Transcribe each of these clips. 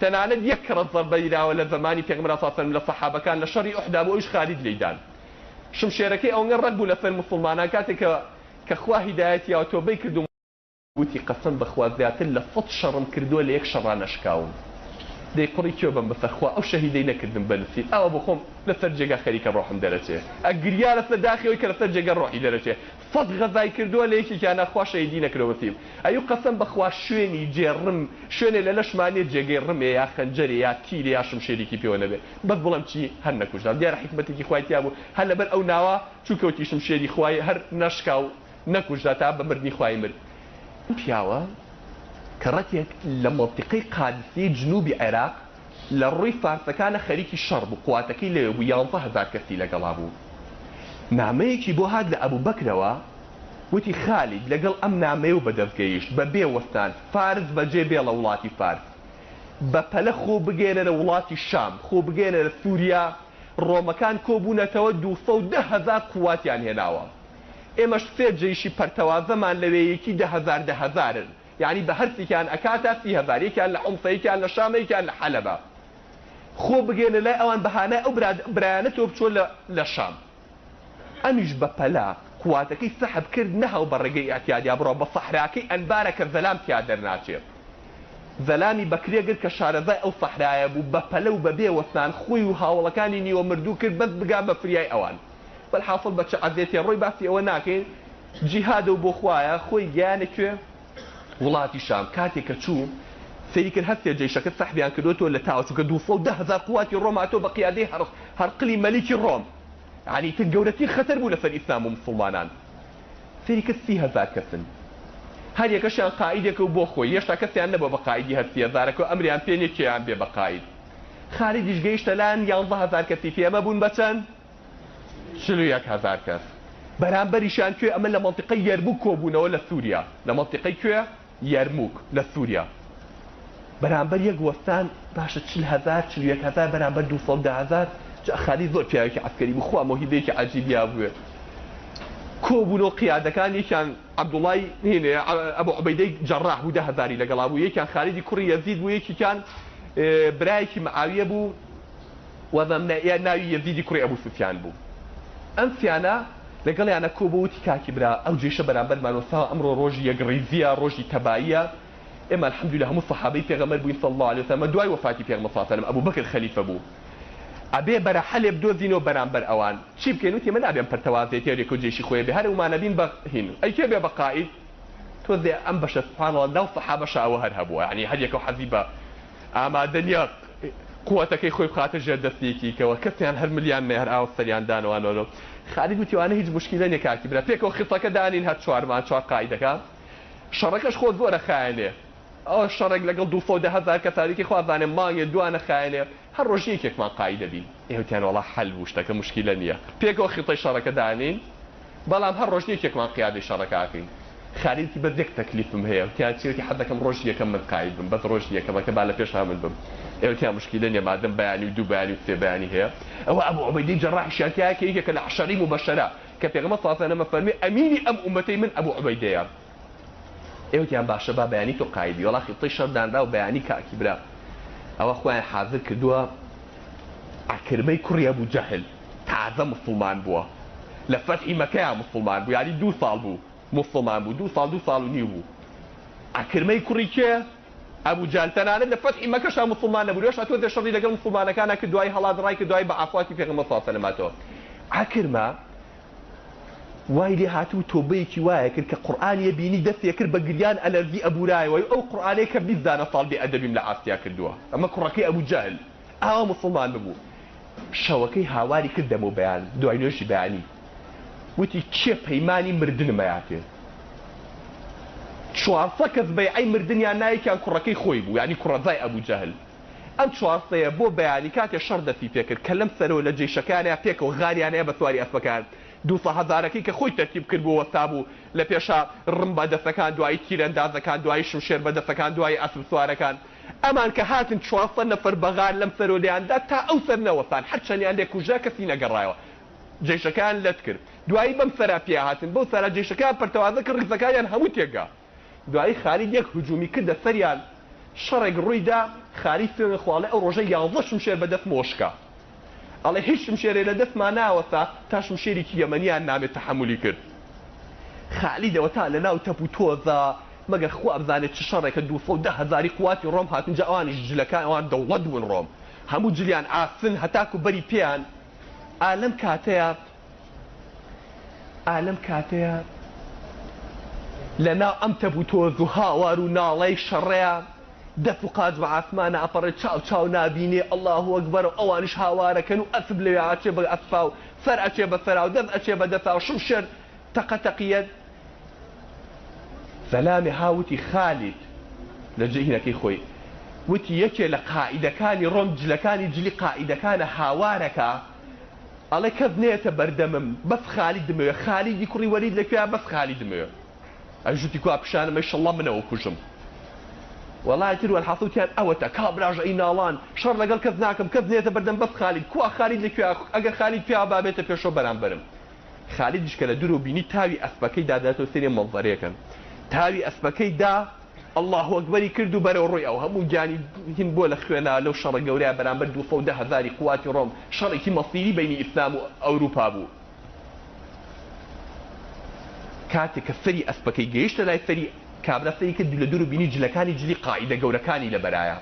تەنانەت یەک کەڕەت زەربە یراوە لە زەمانی پێغەمبەر صلی اللە علیە وسلم لە سەحابەکان لە شەڕی ئوحدا بوو ئەویش خالید لێی دان شمشێرەکەی ئەونگە ڕەق بوو لەسەر موسڵمانان کاتێک کە کە خوا هیدایەتی یا و تۆبەی کرد و وتی قەسەم بەخوا زیاتر لە سەت شەڕم کردووە لە یەک شەڕا نەشکاوم دەی قوڕی کوێ بەم بەسەر خوا ئەو شەهیدەی نەکردم بە نسیب ئاوا بۆخۆم لەسەر جێگا خەریکە ڕۆحم دەرەچێ ئەگریا لەسەر داخی ئەوەی کە لەسەر جێگا ڕۆحی دەرەچێ سەت غەزای کردووە لە یەکێکیانا خوا شەهیدی نەکردووە بە نسیب ئەیو قەسەم بەخوا شوێنی جێ ڕم شوێنێ لە لەشما نیە جێگەی ڕمێ یا خەنجەرێ یا تیرێ یا شمشێریکی پێوە نەبێ بەس بڵێم چی هەر نەکوژرام دیارە حیکمەتێکی خوای تیا بوو هەر لەبەر ئەو ناوە چوو کەوتی شمشێری خوای هەر نەشکا و نەکوژرا تا بە مردنی خوای مرد. ئەم پیاوە کەڕەتێک لە مەنتیقەی قادسیەی جنوبی عێراق لە ڕووی فارسەکانە خەریکی شەڕ بوو قواتەکەی لەوێ بوو 11,000 کەسی لەگەڵا بوو نامەیەکی بۆ هات لە ئەبوبەکرەوە وتی خالید لەگەڵ ئەم نامەیە و بەدەست گەیشت بە بێ وەستان فارس بەجێ بێڵە وڵاتی فارس بە پەلە خۆ بگەیەنەرە وڵاتی شام خۆ بگەیەنەرە سوریا ڕۆمەکان کۆبوونەتەوە 210,000 قواتیان هێناوە ئێمەش سێ جەیشی پەرتەوازەمان لەوێ یەکی 10,000 دە هەزارن یانی بە هەرسێکیان ئەکاتە 30,000 یەکیان لە حومسە یەکیان لە شامە یەکیان لە حەلەبە خۆ بگەیەنە لای ئەوان بە هانای ئەو برایانەتەوە بچۆ لە لە شام. ئەمیش بە پەلە قواتەکەی سەحب کرد نەهاو بە ڕێگەی ئیعتیادیا بڕوا بە سەحراکەی ئەنبارە کە زەلام تیا دەرناچێ زەلامی بەکرێ گرت کە شارەزای ئەو سەحرایە بوو بە پەلە و بە بێ وەستان خۆی و هاوەڵەکانی نیوە مردوو کرد بەس بگا بە فریای ئەوان وەلحاسڵ بە چ عەزێتێ ڕۆی باسی ئەوە ناکەین جیهادە و بۆ خوایە خۆی گەیانە کوێ؟ وڵاتی شام کاتێ کە چوو سەیری کرد هەر سێ جەیشەکە سەحبیان کردۆتەوە لە تاوە چونکە 210,000 قواتی ڕۆم هاتووە بە قیادەی هەرقلی مەلیکی ڕۆم یانی تر گەورەترین خەتەر بوو لەسەر ئیسلام و مسوڵمانان سەیری کرد 30,000 کەسن هەر یەکەشیان قائیدێکە و بۆ خۆی هێشتا کەسیان نەبووە بە قائیدی هەر سی هەزارەکە و ئەمریان پێ نیە کێیان بێ بە قائید خالیدیش گەیشتە لایان 11,000 کەسی پێ ئەمە بوون بە چەند؟ 41,000 کەس بەرامبەریشیان کوێ ئەمە لە مەنتیقەی یەرموک کۆبوونەوە لە سوریا لە مەنتیقەی کوێ یەرموک لە سوریا بەرامبەر یەک وەستان باشە 40,000 41,000 بەرامبەر 210,000 جا خالید زۆر پیاوێکی عەسکەری بوو خوا مۆهیبەیەکی عەجیبی هەبووێ کۆبوونەوە قیادەکان یەکیان عەبدوڵای هینێ ئەبو عوبەیدەی جەڕاح بوو 10,000ی لەگەڵا بوو یەکیان خالیدی کوڕی یەزید بوو یەکیکیان برایەکی معاویە بوو وازم نە ناوی یەزیدی کوڕی ئەبو سوفیان بوو ئەم سیانە لەگەڵیانە کۆبۆ وتی کاکی برا ئەو جەیشە بەرامبەرمان وەستاوە ئەمڕۆ ڕۆژی یەکڕیزیە ڕۆژی تەباییە ئێمە الحمدللە هەموو سەحابەی پێغەمبەر بووین صلی اللە علیە وسلم دوای وەفاتی پێغەمبەر صلی اللە علیە وسلم ئەبو بەکر خەلیفە بوو ئەبێ بەرە حەلێ بدۆزینەوە بەرامبەر ئەوان چی بکەین وتی ئێمە نابێ ئەم پەرتەوازێتیە رێکەو جەیشی خۆی بێ هەر ئەومانە بین بە هین ئەی کێ بێ بە قائید تۆزێ ئەم بەشە سبحان اللە ناو سەحابەشا ئەوە هەر هەبووە یانی هەر یەکەو حەزی بە ئامادە نیە قوتەکەی خۆی بخاتە ژێر دەستی یەکیکەوە کەسیان هەر ملیان نەیە هەر ئاوە سەریان دانەوانەوە خالید وتی وانە هیچ موشکیلە نیە کاکی برا پێکەوە خیتەکە دانین هەر چوارمان چوار قائیدەکە شەڕەکەش خۆ زۆرە خایەنێ ئەوە شەڕێک لەگەڵ 210,000 کەسانێکی خوا زانێ مانگێ دوانە خایەنێ هەر ڕۆژ یەکێکمان قائیدە بین ئێ وتیان وەڵا حەل بوو شتەکە موشکیلە نیە پێکەوە خیتەی شەڕەکە دانین بەڵام هەر ڕۆژ یەکێکمان قیادەی شەڕەکە ئەکەین. خالید وتی بەس یەک تەکلیفم هەیە. وتیان چیە؟ وتی حەزەکەم ڕۆژی یەکەم من قاید بم بەس ڕۆژی یەکەمەکە با لە پێشا من بم. ئێ وتیان موشکیلە نیە مادەم بەیانی و دوو بەیانی و سێ بەیانی هەیە. ئەوە ئەبو عوبەیدەی جەڕاحیشیان تیایە کە یەکێکە لە عەشەرەی موبەشەرە کە پێغەمبەر صلی اللە علیە و سلم فەرمووی ئەمینی ئەم ئوممەتەی من ئەبو عوبەیدەیە. ئێ وتیان باشە با بەیانی تۆ قاید بی. وەڵا خیتەی شەڕ دانرا و بەیانی کاکی برا ئەوە خۆیان حازر کردووە عەکرمەی کوڕی ئەبو جەهل تازە موسڵمان بووە لە فەتحی مەکەیا موسڵمان بوو یانی دوو ساڵ بوو موسڵمان بوو دوو ساڵ دوو ساڵ و نیو بوو عەکرمەی کوڕی کێ ئەبو جەهل تەنانەت لە فەتحی مەکەشا موسڵمان نەبوو لەوێشا تۆزێ شەڕی لەگەڵ موسڵمانەکانا کرد دوایی هەڵات ڕای کرد دوایی بە عافواتی پێغەمبەر صلی اللە علیه و سلم هاتەوە عەکرمە وای لێ هاتبوو تۆبەیەکی وایە کرد کە قورئانی بینی دەستی کرد بە گریان ئەلەرزی ئەبورایەوە ئەو قورئانەی کە 20 دانە ساڵ بێ ئەدەبیم لە ئاستیا کردووە ئەمە کوڕەکەی ئەبو جەهل ئاوا موسڵمان ببوو شەوەکەی هاواری کرد دەمەو بەیان دوای نوێژی بەیانی وتی کێ پەیمانی مردنم ئەیاتێ چوارسە کەس بەیعەی مردنیان نا یەکیان کوڕەکەی خۆی بوو یانی کوڕەزای ئەبو جەهل ئەم چوارسەیە بۆ بەیانی کاتێ شەڕ دەستی پێکرد کە لەم سەرەوە لە جەیشەکانیا پێکەوە غاریان هەیە بە سواری ئەسپەکان دووسە هەزارەکەی کە خۆی تەرتیب کردبوو وەستابوو لە پێشا ڕم بە دەسەکان دوایی تیرەندازەکان دوایی شمشێر بە دەسەکان دوایی ئەسپ سوارەکان ئەمان کە هاتن 400 نەفەر بە غار لەم سەرەوە لێیان دا تا ئەو سەر نەوەستان هەر چەنیان لێ کوژرا کەسی نەگەڕایەوە جەیشەکەیان لەت کرد دوایی بەم سەرا پیا هاتن بەو سەرا جەیشەکەیان پەرتەوازە کرد ڕیزەکانیان هەموو تێکگا دوایی خالید یەک هجومی کردە سەریان شەڕێک ڕووی دا. خالید سوێن خوا ئەڵێ ئەو ڕۆژە یانزە شمشێر بە دەستمەوە شکا. ئەڵێ هیچ شمشێرێ لە دەستما ناوەستا تا شمشێریکی یەمەنیان نامێ تەحەمولی کرد. خالید ئەوەتا لە ناو تەپ و تۆزا مەگەر خوا بزانێ چ شەڕێکە 210 هەزاری قواتی ڕۆم هاتن جا ئەوانیش جلەکان ئەوان دەوڵەت بوون ڕۆم هەموو جلیان ئاسن هەتاکو بەری پێیان ئا لەم کاتەیا ئا لەم کاتەیا لە ناو ئەم تەپ و تۆز و هاوار و ناڵەی شەڕەیا دەست و قاچ بە عاسمانا ئەپەڕێ چاو چاو نابینێ اللە اکبر و ئەوانیش هاوارەکەن و ئەسپ لەوێ ئەچێ بە ئەسپا و سەر ئەچێ بە سەرا و دەست ئەچێ بە دەسا و شمشێر تەقە تەقیەت زەلامێ ها وتی خالید لە جێ خۆی وتی یەکێ لە قائیدەکانی ڕۆم جلەکانی جلی قائیدەکانە هاوارەکا ئەڵێ کەس نەیەتە بەردەمم بەس خالیدمەوێ خالیدی کوڕی وەلید لەکوێیە بەس خالیدمەوێ. ئەویش وتی کوا پیشانم ئیشەڵڵا من ئەوە کوژم. وەڵا ئیتر وەلحاسڵ وتیان ئەوەتە کابراش ئەی ناڵان شەڕ لەگەڵ کەس ناکەم کەس نەیەتە بەردەم بەس خالید کوا خالید لە کوێیە ئەگەر خالید پیاوە با بێتە پێشەوە بەرامبەرم. خالیدیش کە لە دوورەوە بینی تاوی ئەسپەکەی دا دەتەوە سەیری ئەم مەنزەرەیە کەن تاوی ئەسپەکەی دا اللە اکبری کرد و بەرەو ڕووی ئەو هەموو گیانی هین بۆ لە خوێنا لەو شەڕە گەورەیە بەرامبەر 210 هەزاری قواتی ڕۆم شەڕێکی مەسیری بەینی ئیسلام و ئەوروپا بوو. کاتێ کە سەری ئەسپەکەی گەیشتە لای سەری کابرا سەیری کرد لە دوور بینی جلەکانی جلی قائیدە گەورەکانی لە بەرایە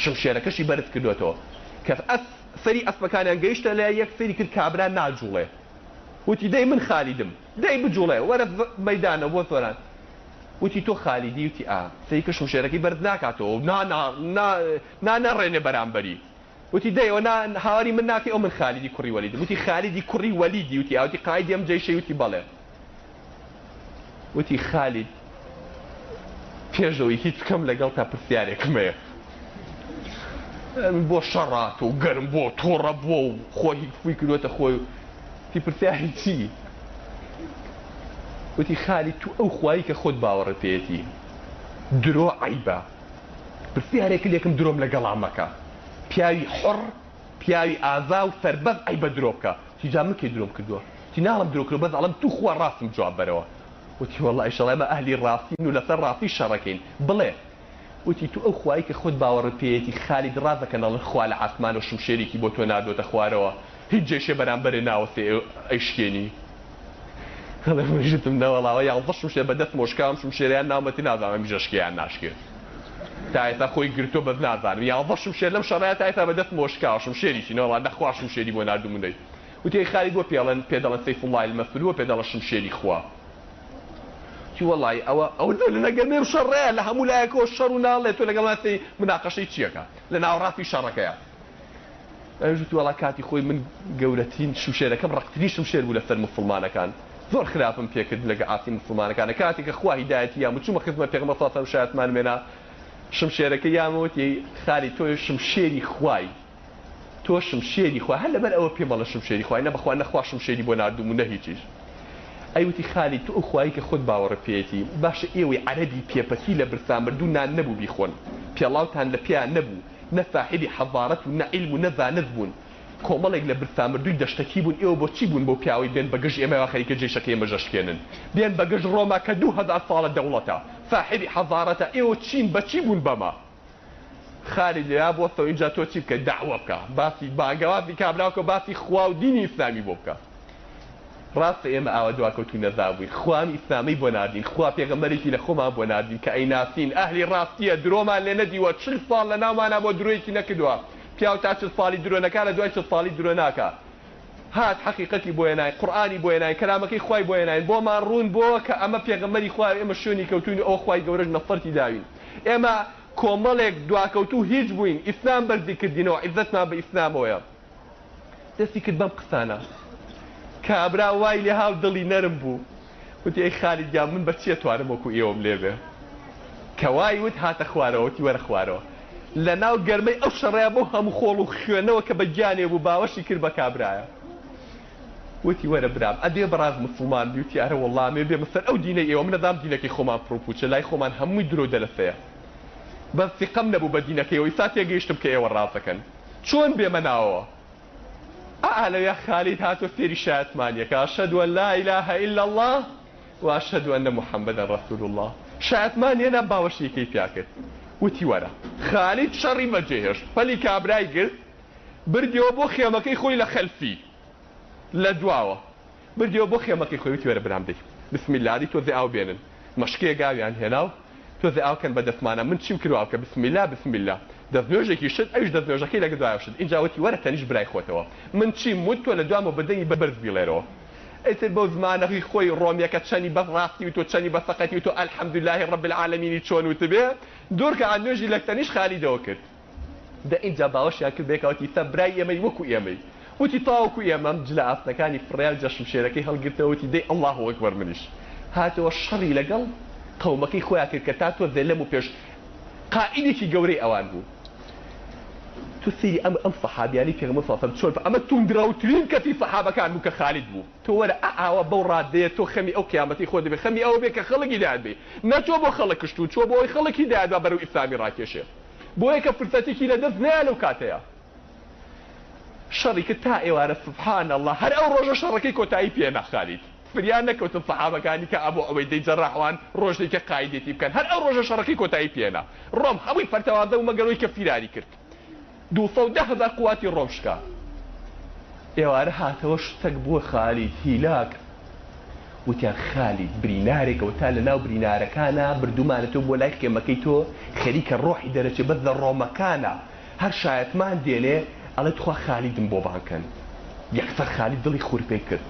شمشێرەکەشی بەرز کردۆتەوە کە ئەس سەری ئەسپەکانیان گەیشتە لای یەک سەیری کرد کابرا ناجوڵێ وتی دەی من خالیدم دەی بجوڵێ وەرە مەیدانە بۆ سۆران وتی تۆ خالیدی وتی ئا سەیری کرد شمشێرەکەی بەرز ناکاتەوە نا نا نا نا نەڕێنێ بەرامبەری وتی دەی ئەوە نا هاواری من ناکەی ئەو من خالیدی کوڕی وەلیدم وتی خالیدی کوڕی وەلیدی وتی ئا وتی قایدی ئەم جەیشەی وتی بەڵێ وتی خالید پێش ئەوەی هیچ بکەم لەگەڵ تا پرسیارێکم هەیە بۆ شەڕات و گەرم بۆ توڕە بووە و خۆی فوی کردوەتە خۆی وتی پرسیاری چی وتی خالید تو ئەو خوایی کە خۆت باوەڕت پێیەتی درۆ عەیبە پرسیارێک لێکم درۆم لەگەڵا مەکە پیاوی حوڕ پیاوی ئازا و سەربەست عەیبە درۆ بکە وتی جا من کەی درۆم کردوە وتی ناڵێم درۆ کردوە بەس ئەڵێم توخوا ڕاستم جواب بەرەوە وتی وەڵا ئیشەڵا ئێمە ئەهلی ڕاستین و لەسەر ڕاستی شەڕەکەین بڵێ وتی تو ئەو خوای کە خۆت باوەڕت پێیەتی خالید ڕاست دەکەن ئەڵێن خوا لە عاسمانەوە شمشێرێکی بۆ تۆ ناردۆتە خوارەوە هیچ جەیشێ بەرامبەرێ ناوەستێ ئەیشکێنی ئەڵێ منیش وتم نەوەڵا ئەوە یانزە شمشێر بە دەستمەوە شکا ئەم شمشێرەیان ناومەتی نازانم ئەمیش ئەشکێ یان ناشکێ تا ئێستا خۆی گرتووە بەس نازانم یانزە شمشێر لەم شەڕەیا تا ئێستا بە دەستمەوە شکاوە شمشێریشی نەوەڵا نەخوا شمشێری بۆ ناردووم و نەی وتی ئەی خالید بۆ پێڵێن پێ دەڵێن سیف اللە المسلول بۆ پێ دەڵێن شمشێری خوا وتی وەڵایی ئەوە ئەوە لە گەرمەی ئەم شەڕەیە لە هەموو لایەکەوە شەڕ و ناڵێ تۆ لەگەڵ من سەی مناقەشەی چیەکە لە ناوەڕاستی شەڕەکەیە ئەویش وتی وەڵا کاتی خۆی من گەورەترین شمشێرەکەم ڕەقترین شمشێر بوو لەسەر موسڵمانەکان زۆر خراپم پێکرد لەگە ئاستی موسڵمانەکانە کاتێک کە خوا هیدایەتی یام و چوومە خزمەت پێغەمبەر صلی اللە علیه و سلم شایەتمانم هێنا شمشێرەکەی یام وتی خالی تۆ شمشێری خوای تۆ شمشێری خوا هەر لەبەر ئەوە پێم ئەڵێ شمشێری خوای نە بەخوا نە خوا شمشێری بۆ ناردووم و نە هیچیش ئەی وتی خالی تۆ ئەو خوایەی کە خۆت باوەڕت پێیەتی باشە ئێوەی عەرەبی پێپەتی لە برسا مردوو نان نەبوو بیخۆن پێڵاوتان لە پێیا نەبوو نە ساحێبی حەزارەت و نە عیلم و نە زانست بوون کۆمەڵێک لە برسا مردووی دەشتەکی بوون ئێوە بۆ چی بوون بەو پیاوەی بێن بە گژ ئێمەوە خەریکە جەیشەکەی ئێمە ژەشکێنن بێن بە گژ ڕۆما کە 2000 ساڵە دەوڵەتە ساحێبی حەزارەتە ئێوە چین بە چی بوون بەمە خالید لێیا بوەستەوە ئینجا تۆ چی بکە دەعوە بکە باسی بانگەوازی کابرا بکە باسی خوا و دینی ئیسلامی بۆ بکە ڕاستە ئێمە ئاوا دواکەوتوو نەزان بووین خوا ئەم ئیسلامەی بۆ ناردین خوا پێغەمبەرێکی لە خۆمان بۆ ناردین کە ئەیناسین ئەهلی ڕاستیە درۆمان لێ نەدیوە 40 ساڵ لە ناومانا بۆ درۆیەکی نەکردوە پیاو تا 40 ساڵی درۆ نەکا لە دوای 40 ساڵی درۆ ناکا هات حەقیقەتی بۆ هێناین قورئانی بۆ هێناین کەلامەکەی خوای بۆ هێناین بۆمان ڕوون بۆوە کە ئەمە پێغەمبەری خوایە و ئێمە شوێنی کەوتوین و ئەوە خوای گەورەش نەسرەتی داوین ئێمە کۆمەڵێک دواکەوتوو هیچ بووین ئیسلام بەرزی کردینەوە عیزەتمان بە ئیسلامەوەیە دەستی کرد بەم قسانە کابرا وای لێها و دڵی نەرم بوو وتی ئەی خالید گیان من بە چی ئەتوانم وەکو ئێوەم لێ بێ کە وای وت هاتە خوارەوە وتی وەرە خوارەوە لە ناو گەرمەی ئەو شەڕەیا بەو هەموو خۆڵ و خوێنەوە کە بە گیانێ بوو باوەشی کرد بە کابرایە وتی وەرە برام ئەبێ بەڕاست موسڵمان بی وتی ئەرە وەڵا ئەمەوێ بێمە سەر ئەو دینەی ئێوە من ئەزانم دینەکەی خۆمان پڕوپوچە لای خۆمان هەمووی درۆو دەلەسەیە بەس سیقەم نەبوو بە دینەکەی ئێوە ئیستا تێگەیشتم کە ئێوە ڕاست دەکەن چۆن بێمە ناوەوە ئا لەویا خالید هاتوە فێری شایەتمانیەکە اشهد ان لا اله الا اللە و اشهد ان محمدا رسول اللە شایەتمانیە نا باوەشیەکەی پیا کرد. وتی وەرە. خالید شەڕی بەجێهێشت، پەلی کابرای گرت، بردیەوە بۆ خێمەکەی خۆی لە خەلفی، لە دواوە، بردیەوە بۆ خێمەکەی خۆی، وتی وەرە برام دەی، بسم اللە، دەی تۆزێ ئاو بێنن. مەشکەیەک ئاویان هێنا و تۆزێ ئاو کەن بە دەستمانا، من چیم کرد وا بکە، بسم اللە، بسم اللە. دەستنوێژێکی شت، ئەویش دەستنوێژەکەی لەگە دوایەوە شت. ئینجا وتی وەرە تەنیشت برای خۆتەوە. من چیم وت، تۆ لە دوامەوە بە دەنگی بەرز بیڵێرەوە. ئیتر بەو زمانەی خۆی ڕۆمیەکە چەنی بە ڕاستی وتوە چەنی بە سەقەتی وتوە الحمدللە رب العالمینی چۆن وتبێ دوو رکعات نوێژی لە تەنیشت خالیدەوە کرد دە ئینجا باوەشیان کرد بەیەکا وتی سە برای ئێمەی وەکو ئێمەی وتی تاوەکو ئێمەم جلە ئاسنەکانی فڕیا جا شمشێرەکەی هەڵگرتەوە وتی دەی اللە اکبر منیش هاتەوە شەڕی لەگەڵ قەومەکەی خۆیا کرد کە تا تۆزێ لەم و پێش قائیدێکی گەورەی ئەوان بوو. تۆ سەیری ئەم ئەم سەحابیانەی پێغەمبەر صلی اللە علیە و سلم چۆن ئەمە توندڕەوترین کەسی سەحابەکان بوو کە خالید بوو تۆ وەرە ئا ئاوا بەو ڕادەیە تۆ خەمی ئەو قیامەتەی خۆت دەبێ خەمی ئەوە بێ کە خەڵک هیدایەت بێ نەچووە بۆ خەڵک کوشتوو چووە بۆ ئەوەی خەڵک هیدایەت با بەرەو ئیسلامی ڕاکێشێ بۆیە کە فرسەتێکی لە دەست نەیا لەو کاتەیا شەڕی کرد تا ئێوارە سبحان اللە هەر ئەو ڕۆژە شەڕەکەی کۆتایی پێ نا خالید فریا نەکەوتن سەحابەکانی کە ئەبو عوبەیدەی جەراح وان ڕۆژێک کە قایدێتی بکەن هەر ئەو ڕۆژە شەڕەکەی کۆتایی پێ نا ڕۆم هەمووی پەرتەوازە بوو مەگەر ئەوەی کە فیراری کرد 210,000 قواتی ڕۆم شکا ئێوارە هاتەوە شتەک بووە خالید هیلاک وتیان خالید برینارێکەوە تا لەناو برینارەکانا بردومانەتەوە بۆ لای خێمەکەی تۆ خەریکە ڕۆحی دەرەچێ بەس لە ڕۆمەکانا هەر شایەتمان دێنێ ئەڵێ تخوا خالیدم بۆ بانگ کەن. یەکسەر خالید دڵی خورپەی کرد.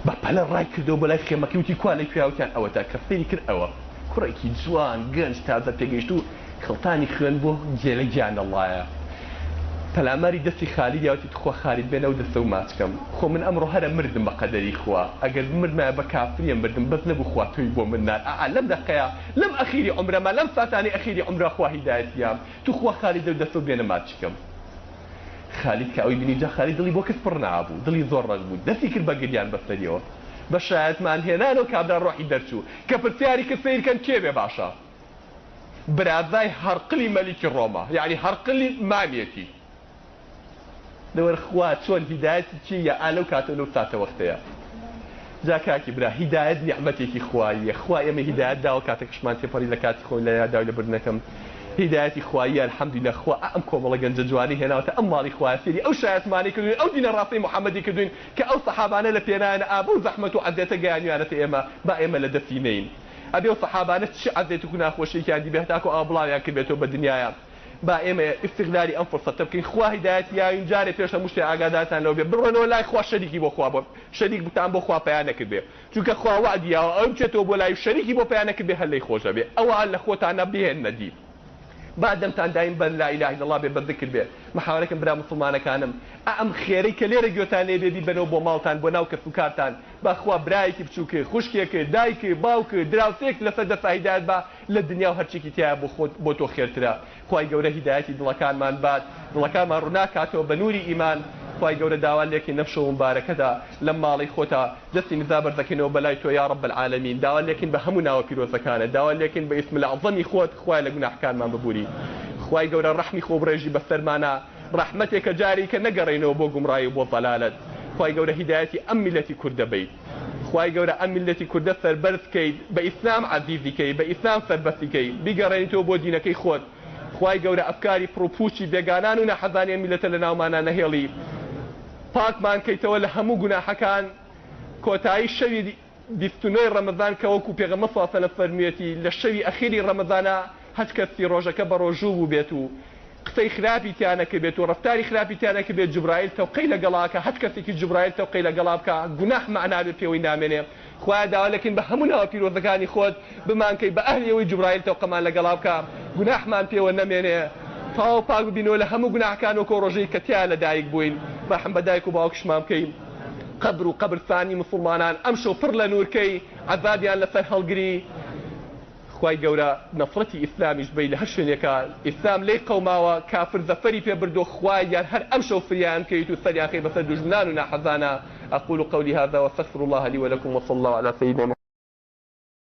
بە پەلە ڕای کردەوە بۆ لای خێمەکەی وتی کوا لە کوێیا وتیان ئەوەتا. کە سەیری کرد ئەوە کوڕێکی جوان، گەنج، تازە پێگەیشتوو، خڵتانی خوێن بۆ گێلە گیانەڵڵایە. پەلاماری دەستی خالید یا وتی تخوا خالید بێنە ئەو دەستە و ماچ کەم. خۆ من ئەمڕۆ هەرە مردم بە قەدەری خوا. ئەگەر بمردمایە بە کافریە مردم بەس نەبوو خوا تۆی بۆ من نارد. ئا لەم دەقەیا، لەم ئەخیری عومرەما، لەم ساتانەی ئەخیری عومرا خوا هیدایەتی یام. توخوا خالید لەو دەستەو بێنە ماچی کەم. خالید کە ئەوی بینی جا خالید دڵی بۆ کەس پڕ نابوو دڵی زۆر ڕەق بوو دەستی کرد بە گریان بە سەریەوە بە شایەتمان هێنانەوە کابرا ڕۆحی دەرچوو کە پرسیاری کرد سەیر کەن کێ بێ باشە برازای هەرقلی مەلیکی ڕۆما یەعنی هەرقلی مامێتی. لەوەر خوا چۆن هیدایەتی کێ یە ئا لەو کاتەو لەو ساتەوەختەیە جا کاکی برا هیدایەت نیعمەتێکی خواییە خوا ئێمەی هیدایەت داوە کاتەکەشمان تێپەڕی لە کاتی خۆی لە یاداوی لە بردنەکەم هیدایەتی خواییە الحمدللە خوا ئا ئەم کۆمەڵە گەنجە جوانەی هێناوەتە ئەم ماڵی خوایە فێری ئەو شایەتمانەی کردوین ئەو دینە ڕاستەی محمدی کردوین کە ئەو سەحابانە لە پێنایانە ئا بەو زەحمەت و عەزێتە گەیانویانەتە ئێمە با ئێمە لە دەستی نەین ئەبێ ئەو سەحابانە چ عەزێت و ناخۆشیەکیان دیبێ هەتاکو ئاوا بڵاویان کردبێتەوە بە دنیایا با ئێمە ئیستغلالی ئەم فرسەتە بکەین خوا هیدایەتی یاوین جارێ پێش هەموو شتێ ئاگادارتان لەوە بێ بڕۆنەوە لای خوا شەریکی بۆ خوا بۆ شەریک بتان بۆ خوا پەیا نەکردبێ چونکە خوا وەعدی یاوە ئەوەی بچێتەوە بۆ لای و شەریکی بۆ پەیا نەکردبێ هەر لێی خۆش ئەبێ ئەوە لە خۆتانا بهێننە دی با دەمتان دایم بە لا اله الا اللە بێ بە ذکر بێ محاوەرەکەم برا موسڵمانەکانم ئا ئەم خێرەی کە لێرە گوێتان لێ بێ بیبەنەوە بۆ ماڵتان بۆ ناو کەس و کارتان با خوا برایەکی بچووک خوشکێک دایک باوک دراوسێک لەسەر دەستا هیدایەت با لە دنیا و هەرچیکی تیایە بۆ خۆت بۆ تۆ خێرترە خوای گەورە هیدایەتی دڵەکانمان بات دڵەکانمان ڕوناک کاتەوە بە نوری ئیمان خوای گەورە داوا لێکەین لەم شەو مبارەکەدا لەم ماڵەی خۆتا دەستی نزا بەرزەکەینەوە بەلای تۆ یا رب العالمین داوا لێکەین بە هەموو ناوە پیرۆزەکانت داوا لێکەین بە اسم الاعظمی خۆت خوایە لە گوناحەکانمان ببوری خوای گەورە ڕەحمی خۆ بڕێژی بەسەرمانا ڕەحمەتێکە جارێکە نەگەڕێینەوە بۆ گومڕایی و بۆ زەلالەت خوای گەورە هیدایەتی ئەم میللەتی کوردە بەیت خوای گەورە ئەم میللەتی کوردە سەربەرز کەیت بە ئیسلام عەزیزی کەی بە ئیسلام سەربەستی کەی بیگەڕێنیتەوە بۆ دینەکەی خۆت خوای گەورە ئەفکاری پڕوپوچی بێگانان و ناحەزانی ئەم میللەتە لەناومانا نەهێڵی پاکمان کەیتەوە لە هەموو گوناحەکان کۆتایی شەوی 29 ی ڕەمەزان کە وەکو پێغەمبەر صلی اللە علیە وسلم فەرموویەتی لە شەوی ئەخیری ڕەمەزانا هەچ کەسی ڕۆژەکە بەڕۆژوو بووبێت و قسەی خراپی تیا نەکردبێت و ڕەفتاری خراپی تیا نەکردبێت جوبرائیل تەوقەی لەگەڵا کە هەچ کەسێکیش جوبرائیل تەوقەی لەگەڵا بکا گوناح مەعناێ پێوەی نامێنێ خوایە داوا لەکەین بە هەموو ناوە پیرۆزەکانی خۆت بمانکەی بە ئەهلی ئەوەی جوبرائیل تەوقەمان لەگەڵا بکا گوناحمان پێوە نەمێنێ تەواو پاک ببینەوە لە هەموو گوناحەکان وەکو ئەو ڕۆژەی کە تیا لەدایک بووین ڕەحم بە دایک و باوکیشمان بکەی قەبر و قەبرسانی موسڵمانان ئەمشەو پڕ لە نوور کەی عەزابیان لەسەر هەڵگری خوای گەورە نەفرەتی ئیسلامیش بەی لە هەر شوێنێکا ئیسلام لێی قەوماوە کافر زەفەری پێ بردوە خوایە گیان هەر ئەمشەو فریایان بکەویت و سەریان خەی بەسەر دوژمنان و ناحەزانا اقول قولی هذا واستغفر الله لي ولكم وصلى الله على سيدنا.